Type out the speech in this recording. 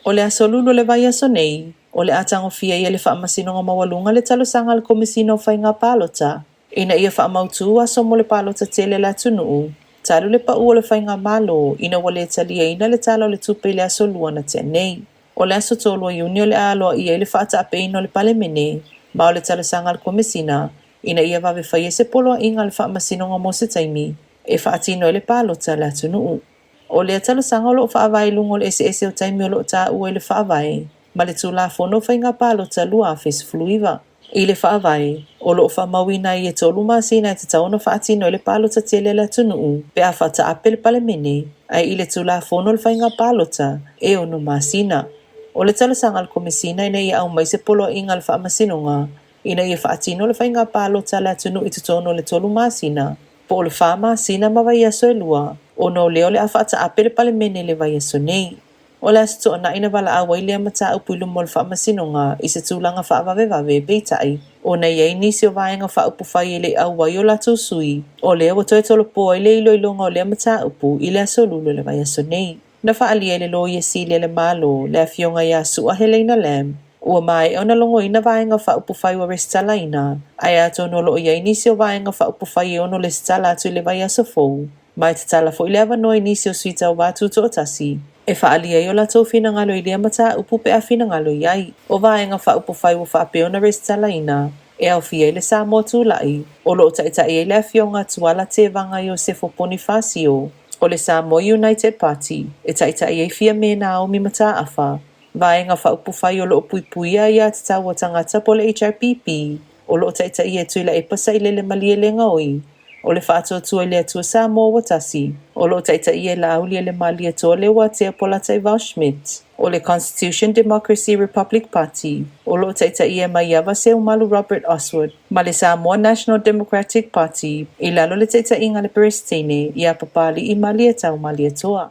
O le aso Lulu o le vaiaso nei, o le a tagofia ai e le Faamasinoga Maualuga le talosaga a le Komesina o Faiga Palota ina ia faamautū aso mo le palota tele a le atunuu, talu le paʻu o le Faigamalo ina ua le taliaina le Tala o le Tupe i le aso Lua na tea nei. O le aso 3 o Iuni o le a aloaia ai le faataapeina o le Palemene, ma o le talosaga a le Komesina ina ia vave faia se poloaiga a le Faamasinoga mo se taimi e faatino ai le palota a le atunuu. O lea talosaga o lo o faavae i luga o le eseese o taimi o lo o taua i le Faavae ma le Tulafono o Faiga Palota 2019. I le Faavae, o lo o faamauina ai e tolu masina e tatau ona faatino ai le palota tele a le atunuu pe a faataape le Palemene, ae i le Tulafono o le Faiga Palota, e ono masina. O le talosaga a le Komesina ina ia aumai se poloaiga a le Faamasinoga ina ia faatino le faiga palota a le atunuu i totonu o le tolu masina, po o le fa masina ma vaiaso e lua, ona o lea o le a faataape le Palemene i le vaiaso nei. O le Aso Toonai na valaau ai lea mataupu i luma o le Faamasinoga i se tulaga faavavevave, peitai, ona e i ai nisi o Vaega Faaupufai e le i auai o latou sui, o lea ua toe tolopo ai le iloiloga o lea mataupu i le aso Lulu o le vaiaso nei. Na faaalia e le Loia Sili a le Malo, le Afioga ia Su'a Heleina Lam, ua maea ona logoina Vaega Faaupufai ua resitalaina, ae atonu o lo o i ai nisi o Vaega Faaupufai e ono resitala atu i le vaiaso fou, ma e tatala foi le avanoa i nisi o sui tauva tutoatasi e faaalia ai o latou finagalo i lea mataupu pe a finagalo i ai. O Vaega Faaupufai ua faapea ona resitalaina, e aofia ai le Samoa Tulai, o lo o taitai ai le Afioga a Tuala Tevaga Iosefo Ponifasio, o le Samoa United Party, e taitai ai Fiame Naomi Mataafa, Vaega Faaupufai o lo o Puipuia Aia Tatau a Tagata po o le HRPP, o lo o taitaia e Tuilaepa Sailele Malielegaoi, o le Faatuatua i le Atua Samoa Ua Tasi, o lo o taitaia e Laaulialemalietoa Leuatea Polataivao Schmidt, o le Constitution Democracy Republic Party, o lo o taitaia e Maiava Seumalo Robert Osward, ma le Samoa National Democratic Party, i lalo o le taitaiga a le Peresetene ia Papali'i Malietau Malietoa.